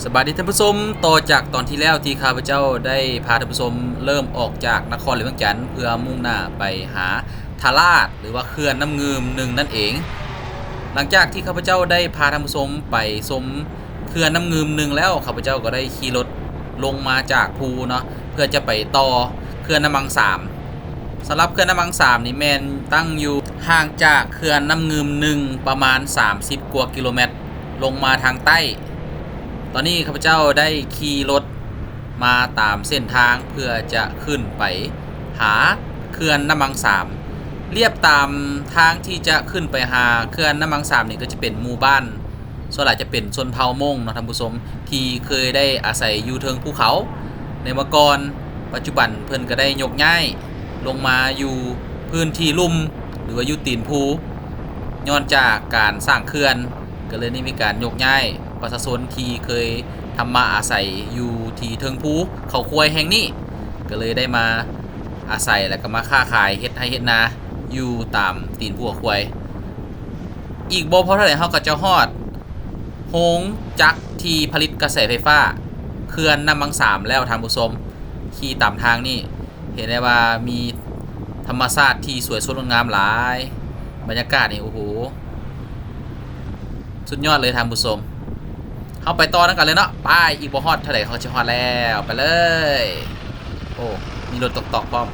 ສະບາຍດີທ່ານຜູ້ຊົມ, ຕໍ່ຈາກຕອນທີ່ແລ້ວທີ່ຂ້າພະເຈົ້າໄດ້ພາທ່ານຜູ້ຊົມເລີ່ມອອກຈາກນະຄອນຫຼວງວຽງຈັນ ເພື່ອມຸ່ງໜ້າໄປຫາທ່າລາດ ຫຼືວ່າເຂື່ອນນ້ຳງື່ມໜຶ່ງນັ້ນເອງ. ຫຼັງຈາກທີ່ຂ້າພະເຈົ້າໄດ້ພາທ່ານຜູ້ຊົມໄປຊົມເຂື່ອນນ້ຳງື່ມໜຶ່ງແລ້ວ, ຂ້າພະເຈົ້າກໍໄດ້ຂີ່ລົດລົງມາຈາກພູເນາະ ເພື່ອຈະໄປຕໍ່ເຂື່ອນນ້ຳມັງສາມ. ສຳລັບເຂື່ອນນ້ຳມັງສາມນີ້ແມ່ນຕັ້ງຢູ່ຫ່າງຈາກເຂື່ອນນ້ຳງື່ມໜຶ່ງປະມານສາມສິບກວ່າກິໂລແມັດ ລົງມາທາງໃຕ້. ຕອນນີ້ຂ້າພະເຈົ້າໄດ້ຂີ່ລົດມາຕາມເສັ້ນທາງເພື່ອຈະຂຶ້ນໄປຫາເຂື່ອນນ້ຳມັງສາມ. ລຽບຕາມທາງທີ່ຈະຂຶ້ນໄປຫາເຂື່ອນນ້ຳມັງສາມນີ້ ກໍຈະເປັນໝູ່ບ້ານ ສ່ວນຫຼາຍຈະເປັນຊົນເຜົ່າມົ້ງເນາະທ່ານຜູ້ຊົມ ທີ່ເຄີຍໄດ້ອາໄສຢູ່ເທິງພູເຂົາໃນເມື່ອກ່ອນ. ປັດຈຸບັນເພິ່ນກໍໄດ້ຍົກຍ້າຍລົງມາຢູ່ພື້ນທີ່ລຸ່ມ ຫຼືວ່າຢູ່ຕີນພູ ຍ້ອນຈາກການສ້າງເຂື່ອນ ກໍເລີຍໄດ້ມີການຍົກຍ້າຍປະຊາຊົນທີ່ເຄີຍທຳມາອາໄສຢູ່ທີ່ເທິງພູເຂົາຄວາຍແຫ່ງນີ້ ກໍເລີຍໄດ້ມາອາໄສ ແລ້ວກໍມາຄ້າຂາຍເຮັດໄຮ່ເຮັດນາຢູ່ຕາມຕີນພູເຂົາຄວາຍ. ອີກບໍ່ພໍເທົ່າໃດເຮົາກໍຈະຮອດໂຮງຈັກທີ່ຜະລິດກະແສໄຟຟ້າເຂື່ອນນ້ຳມັງສາມແລ້ວທ່ານຜູ້ຊົມ. ຂີ່ຕາມທາງນີ້ເຫັນໄດ້ວ່າມີທຳມະຊາດທີ່ສວຍສົດງົດງາມຫຼາຍ, ບັນຍາກາດນີ້ ໂອ້ໂຫ ສຸດຍອດເລີຍທ່ານຜູ້ຊົມ. ເຮົາໄປຕໍ່ນຳກັນເລີຍເນາະ, ໄປ ອີກບໍ່ຮອດເທົ່າໃດເຮົາກໍຊິຮອດແລ້ວ, ໄປເລີຍ. ໂອ້ ມີລົດຕອກໆພ້ອມ.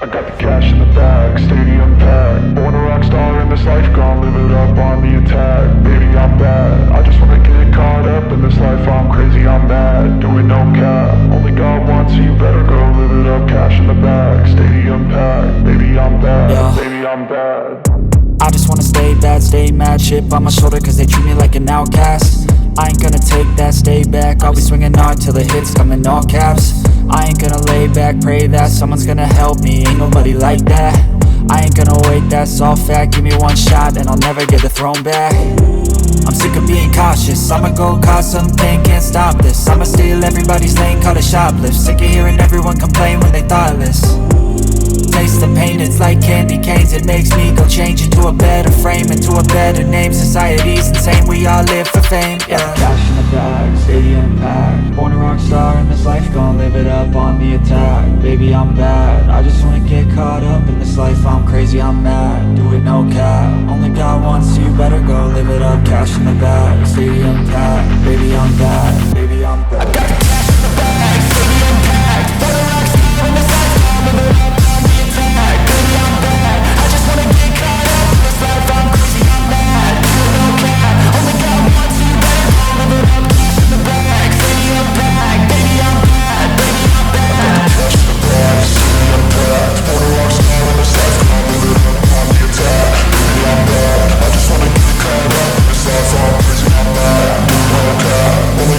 I got the cash in the bag, stadium packed. Born a rock star in this life, gon' live it up on the attack. Baby, I'm bad, I just wanna get caught up in this life. I'm crazy, I'm mad, do it no cap. Only God wants you, better go live it up. Cash in the bag, stadium packed. Baby, I'm bad, yeah. Baby, I'm bad. I just wanna stay bad, stay mad. Chip on my shoulder 'cause they treat me like an outcast. I ain't gonna take that, stay back. I'll be swinging hard till the hits come in all caps. I ain't gonna lay back, pray that someone's gonna help me. Ain't nobody like that. I ain't gonna wait, that's all fact. Give me one shot and I'll never get the throne back. I'm sick of being cautious. I'ma go cause something, can't stop this. I'ma steal everybody's lane, call it shoplift. Sick of hearing everyone complain when they thoughtless. Taste the pain, it's like candy canes. It makes me go change into a better frame, into a better name. Society's insane, we all live for fame, yeah. Got the cash in the bag, stadium packed. Born a rock star in this life, gon' live it up on the attack. Baby, I'm bad, I just wanna get caught up in this life. I'm crazy, I'm mad, do it no cap. Only God wants you, better go live it up. Cash in the bag, stadium packed. Baby, I'm bad, baby, I'm bad. I got the cash in the bag, stadium packed. Born a rock star in this life, gon' live it up on the attack. Baby, I'm bad, I just wanna get caught up in this life. I'm crazy, I'm mad, do it no cap. Only God wants you, better go live it up. Cash in the bag, stadium packed. Baby, I'm bad, baby, I'm bad. I got the cash in the bag, stadium packed. Born a rock star in this life, gon' live it up on the attack. Baby, I'm bad, I just wanna get caught up in this life. I'm crazy, I'm mad, do it no cap. Only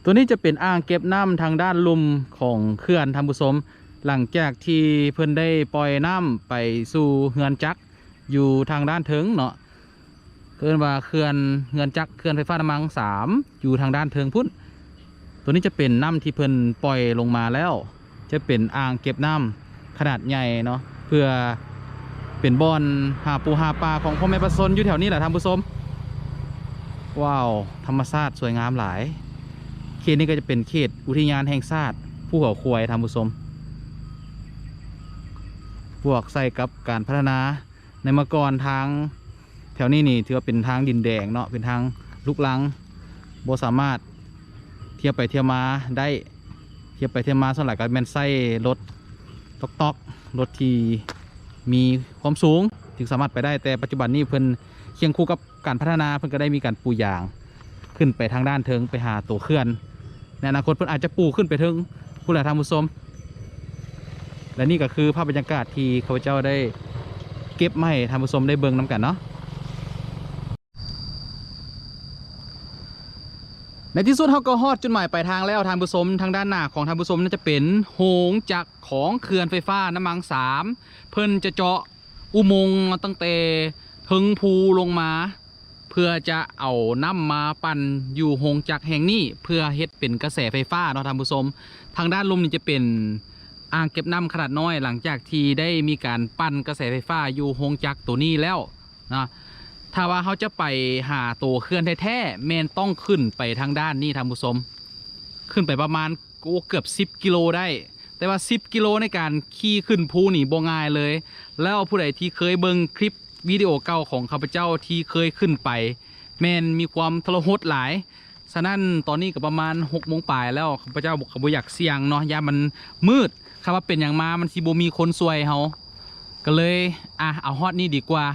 ຕົວນີ້ຈະເປັນອ່າງເກັບນ້ຳທາງດ້ານລຸ່ມຂອງເຂື່ອນ ທ່ານຜູ້ຊົມ. ຫຼັງຈາກທີ່ເພິ່ນໄດ້ປ່ອຍນ້ຳໄປສູ່ເຮືອນຈັກຢູ່ທາງດ້ານເທິງເນາະ, ເອີ້ນວ່າເຂື່ອນ ເຮືອນຈັກ ເຂື່ອນໄຟຟ້ານ້ຳມັງສາມ ຢູ່ທາງດ້ານເທິງພຸ້ນ. ຕົວນີ້ຈະເປັນນ້ຳທີ່ເພິ່ນປ່ອຍລົງມາແລ້ວ ຈະເປັນອ່າງເກັບນ້ຳຂະໜາດໃຫຍ່ເນາະ ເພື່ອເປັນບ່ອນຫາປູຫາປາຂອງພໍ່ແມ່ປະຊາຊົນຢູ່ແຖວນີ້ແຫຼະທ່ານຜູ້ຊົມ. ວ້າວ ທຳມະຊາດສວຍງາມຫຼາຍ. ເຂດນີ້ກໍຈະເປັນເຂດອຸທິຍານແຫ່ງຊາດພູເຂົາຄວາຍ ທ່ານຜູ້ຊົມ. ບວກໃສ່ກັບການພັດທະນາ ໃນເມື່ອກ່ອນທາງແຖວນີ້ນີ້ຖືວ່າເປັນທາງດິນແດງເນາະ, ເປັນທາງລຸກລັງ ບໍ່ສາມາດທຽວໄປທຽວມາໄດ້. ທຽວໄປທຽວມາສ່ວນຫຼາຍກໍແມ່ນໃຊ້ລົດຕ໋ອກໆ, ລົດທີ່ມີຄວາມສູງຈຶ່ງສາມາດໄປໄດ້, ແຕ່ປັດຈຸບັນນີ້ເພິ່ນຄຽງຄູ່ກັບ ການພັດທະນາ ເພິ່ນກໍໄດ້ມີການປູຢາງຂຶ້ນໄປທາງດ້ານເທິງ ໄປຫາຕົວເຂື່ອນ. ໃນອະນາຄົດເພິ່ນອາດຈະປູຂຶ້ນໄປເທິງພຸ້ນແຫຼະທ່ານຜູ້ຊົມ. ແລະນີ້ກໍຄືພາບບັນຍາກາດທີ່ຂ້າພະເຈົ້າໄດ້ເກັບມາໃຫ້ທ່ານຜູ້ຊົມໄດ້ເບິ່ງນຳກັນເນາະ. ໃນທີ່ສຸດເຮົາກໍຮອດຈຸດໝາຍປາຍທາງແລ້ວທ່ານຜູ້ຊົມ. ທາງດ້ານໜ້າຂອງທ່ານຜູ້ຊົມນັ້ນຈະເປັນໂຮງຈັກຂອງເຂື່ອນໄຟຟ້ານ້ຳມັງສາມ. ເພິ່ນຈະເຈາະ ອຸໂມງມາຕັ້ງແຕ່ເທິງພູລົງມາ ເພື່ອຈະເອົານ້ຳມາປັ່ນຢູ່ໂຮງຈັກແຫ່ງນີ້ ເພື່ອເຮັດເປັນກະແສໄຟຟ້າເນາະທ່ານຜູ້ຊົມ. ທາງດ້ານລຸ່ມນີ້ຈະເປັນອ່າງເກັບນ້ຳຂະໜາດນ້ອຍ ຫຼັງຈາກທີ່ໄດ້ມີການປັ່ນກະແສໄຟຟ້າຢູ່ໂຮງຈັກໂຕນີ້ແລ້ວເນາະ. ຖ້າວ່າເຮົາຈະໄປຫາໂຕເຂື່ອນແທ້ໆ ແມ່ນຕ້ອງຂຶ້ນໄປທາງດ້ານນີ້ທ່ານຜູ້ຊົມ, ຂຶ້ນໄປປະມານ ໂອ້ ເກືອບສິບກິໂລໄດ້, ແຕ່ວ່າສິບກິໂລໃນການຂີ່ຂຶ້ນພູນີ້ບໍ່ງ່າຍເລີຍ. ແລ້ວຜູ້ໃດທີ່ເຄີຍເບິ່ງຄລິບວິດີໂອເກົ່າຂອງຂ້າພະເຈົ້າທີ່ເຄີຍຂຶ້ນໄປ ແມ່ນມີຄວາມທໍລະຫົດຫຼາຍ. ສະນັ້ນຕອນນີ້ກໍປະມານຫົກໂມງປາຍແລ້ວ, ຂ້າພະເຈົ້າກໍບໍ່ຢາກສ່ຽງເນາະ, ຢ້ານມັນມືດ, ຄັນວ່າເປັນຫຍັງມາມັນຊິບໍ່ມີຄົນຊ່ວຍເຮົາ, ກໍເລີຍ ອະ ເອົາຮອດນີ້ດີກວ່າ.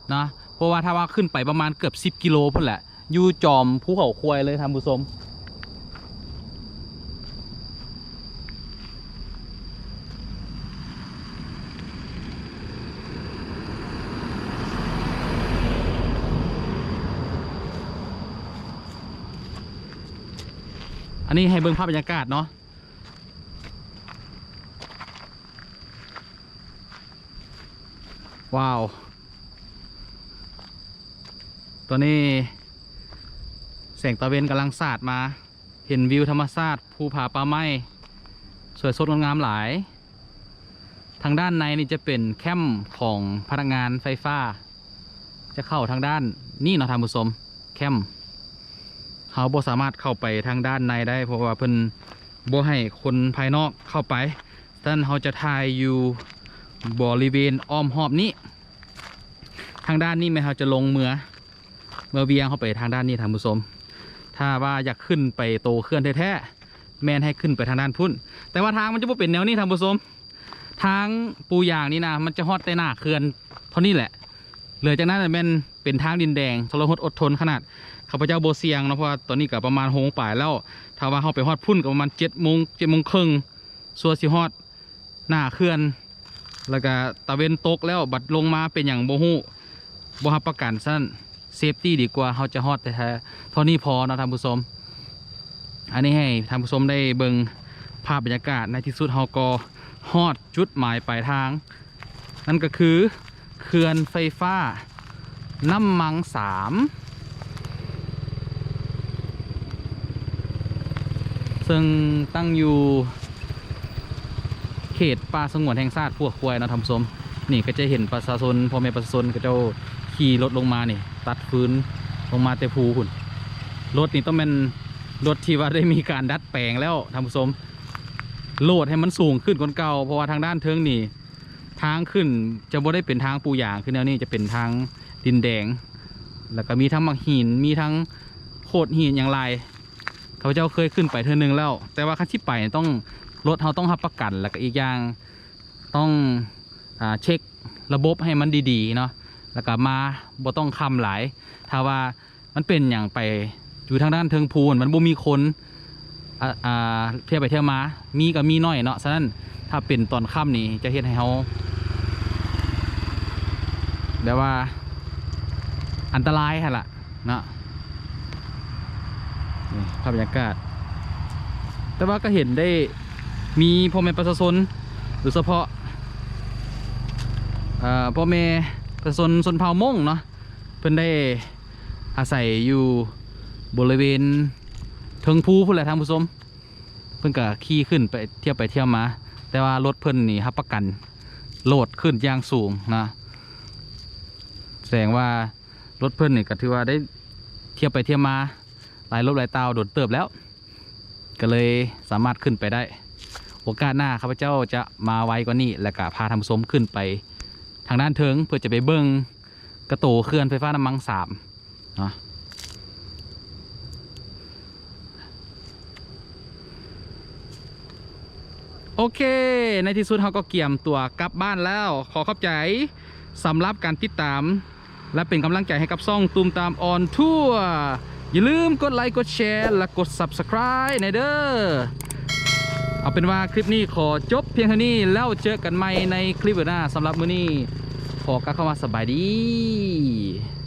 ເນາະ ເພາະວ່າຖ້າວ່າຂຶ້ນໄປປະມານເກືອບສິບກິໂລພຸ້ນແຫຼະ, ຢູ່ຈອມພູເຂົາຄວາຍເລີຍທ່ານຜູ້ຊົມ. ອັນນີ້ໃຫ້ເບິ່ງພາບບັນຍາກາດເນາະ. ວ້າວ ຕອນນີ້ແສງຕາເວັນກຳລັງສາດມາ, ເຫັນວິວທຳມະຊາດ ພູຜາປ່າໄມ້ ສວຍສົດງົດງາມຫຼາຍ. ທາງດ້ານໃນນີ້ຈະເປັນແຄ້ມຂອງພະນັກງານໄຟຟ້າ. ຈະເຂົ້າທາງດ້ານນີ້ເນາະທ່ານຜູ້ຊົມ, ແຄ້ມ ເຮົາບໍ່ສາມາດເຂົ້າໄປທາງດ້ານໃນໄດ້ ເພາະວ່າເພິ່ນບໍ່ໃຫ້ຄົນພາຍນອກເຂົ້າໄປ. ສະນັ້ນເຮົາຈະຖ່າຍຢູ່ບໍລິເວນອ້ອມຮອບນີ້. ທາງດ້ານນີ້ແມ່ນເຮົາຈະລົງເມືອ, ເມືອວຽງເຂົ້າໄປທາງດ້ານນີ້ທ່ານຜູ້ຊົມ. ຖ້າວ່າຢາກຂຶ້ນໄປໂຕເຂື່ອນແທ້ໆ ແມ່ນໃຫ້ຂຶ້ນໄປທາງດ້ານພຸ້ນ, ແຕ່ວ່າທາງມັນຈະບໍ່ເປັນແນວນີ້ທ່ານຜູ້ຊົມ. ທາງປູຢາງນີ້ນະ ມັນຈະຮອດແຕ່ໜ້າເຂື່ອນເທົ່ານີ້ແຫຼະ, ເຫຼືອຈາກນັ້ນແມ່ນເປັນທາງດິນແດງ ທໍລະຫົດອົດທົນຂະໜາດ. ຂ້າພະເຈົ້າບໍ່ສ່ຽງເນາະ ເພາະວ່າຕອນນີ້ກໍປະມານຫົກໂມງປາຍແລ້ວ. ຖ້າວ່າເຮົາໄປຮອດພຸ້ນກໍປະມານເຈັດໂມງ ເຈັດໂມງເຄິ່ງ ຊົ່ວຊິຮອດໜ້າເຂື່ອນ, ແລ້ວກໍຕາເວັນຕົກແລ້ວ ບັດລົງມາເປັນຫຍັງບໍ່ຮູ້ ບໍ່ຮັບປະກັນ. ສະນັ້ນ ເຊຟຕີ້ດີກວ່າ, ເຮົາຈະຮອດແຕ່ເທົ່ານີ້ພໍເນາະທ່ານຜູ້ຊົມ. ອັນນີ້ໃຫ້ທ່ານຜູ້ຊົມໄດ້ເບິ່ງພາບບັນຍາກາດ. ໃນທີ່ສຸດເຮົາກໍຮອດຈຸດໝາຍປາຍທາງ, ນັ້ນກໍຄືເຂື່ອນໄຟຟ້ານ້ຳມັງສາມ ເຊິ່ງຕັ້ງຢູ່ເຂດປ່າສະຫງວນແຫ່ງຊາດພູເຂົາຄວາຍເນາະທ່ານຜູ້ຊົມ. ນີ້ກໍຈະເຫັນປະຊາຊົນ ພໍ່ແມ່ປະຊາຊົນເຂົາເຈົ້າຂີ່ລົດລົງມານີ້ ຕັດຟືນລົງມາແຕ່ພູພຸ້ນ. ລົດນີ້ຕ້ອງແມ່ນລົດທີ່ວ່າໄດ້ມີການດັດແປງແລ້ວທ່ານຜູ້ຊົມ, ໂຫຼດໃຫ້ມັນສູງຂຶ້ນກວ່າເກົ່າ ເພາະວ່າທາງດ້ານເທິງນີ້ ທາງຂຶ້ນຈະບໍ່ໄດ້ເປັນທາງປູຢາງຄືແນວນີ້, ຈະເປັນທາງດິນແດງ ແລ້ວກໍມີທັງໝາກຫີນ ມີທັງໂຂດຫີນຫຍັງຫຼາຍ. ຂ້າພະເຈົ້າເຄີຍຂຶ້ນໄປເທື່ອໜຶ່ງແລ້ວ, ແຕ່ວ່າຄັນຊິໄປຕ້ອງ ລົດເຮົາຕ້ອງຮັບປະກັນ, ແລ້ວກໍອີກຢ່າງຕ້ອງ ອາ ເຊັກລະບົບໃຫ້ມັນດີໆເນາະ, ແລ້ວກໍມາບໍ່ຕ້ອງຄ່ຳຫຼາຍ. ຖ້າວ່າ ມັນເປັນຫຍັງໄປຢູ່ທາງດ້ານເທິງພູ ມັນບໍ່ມີຄົນ ອາ ອາ ທ່ຽວໄປທ່ຽວມາ ມີກໍມີໜ້ອຍເນາະ. ສະນັ້ນ ຖ້າເປັນຕອນຄ່ຳນີ້ຈະເຮັດໃຫ້ເຮົາ ແບບວ່າອັນຕະລາຍຫັ້ນລະເນາະ. ນີ້ພາບບັນຍາກາດ ແຕ່ວ່າກໍເຫັນໄດ້ມີພໍ່ແມ່ປະຊາຊົນ ໂດຍສະເພາະ ເອີ ພໍ່ແມ່ປະຊາຊົນຊົນເຜົ່າມົ້ງເນາະ ເພິ່ນໄດ້ອາໄສຢູ່ບໍລິເວນເທິງພູພຸ້ນແຫຼະທ່ານຜູ້ຊົມ. ເພິ່ນກໍຂີ່ຂຶ້ນໄປ ທ່ຽວໄປທ່ຽວມາ ແຕ່ວ່າລົດເພິ່ນນີ້ຮັບປະກັນໂຫຼດຂຶ້ນຢ່າງສູງນະ ສະແດງວ່າລົດເພິ່ນນີ້ກໍຖືວ່າໄດ້ທ່ຽວໄປທ່ຽວມາຫຼາຍລົບຫຼາຍຕ່າວດົນເຕີບແລ້ວ ກໍເລີຍສາມາດຂຶ້ນໄປໄດ້. ໂອກາດໜ້າຂ້າພະເຈົ້າຈະມາໄວກວ່ານີ້ ແລ້ວກໍພາທ່ານຜູ້ຊົມຂຶ້ນໄປທາງດ້ານເທິງ ເພື່ອຈະໄປເບິ່ງກະໂຕເຂື່ອນໄຟຟ້ານ້ຳມັງສາມເນາະ. ໂອເຄ ໃນທີ່ສຸດເຮົາກໍກຽມຕົວກັບບ້ານແລ້ວ. ຂໍຂອບໃຈສຳລັບການຕິດຕາມ ແລະ ເປັນກຳລັງໃຈໃຫ້ກັບຊ່ອງຕູມຕາມອອນທົວ. ຢ່າລືມກົດໄລ ກົດແຊ ແລະ ກົດ Subscribe ແດ່ເດີ. ເອົາເປັນວ່າຄລິບນີ້ຂໍຈົບພຽງເທົ່ານີ້ ແລ້ວເຈີກັນໃໝ່ໃນຄລິບໜ້າ. ສຳລັບມື້ນີ້ຂໍກ່າວຄຳວ່າສະບາຍດີ.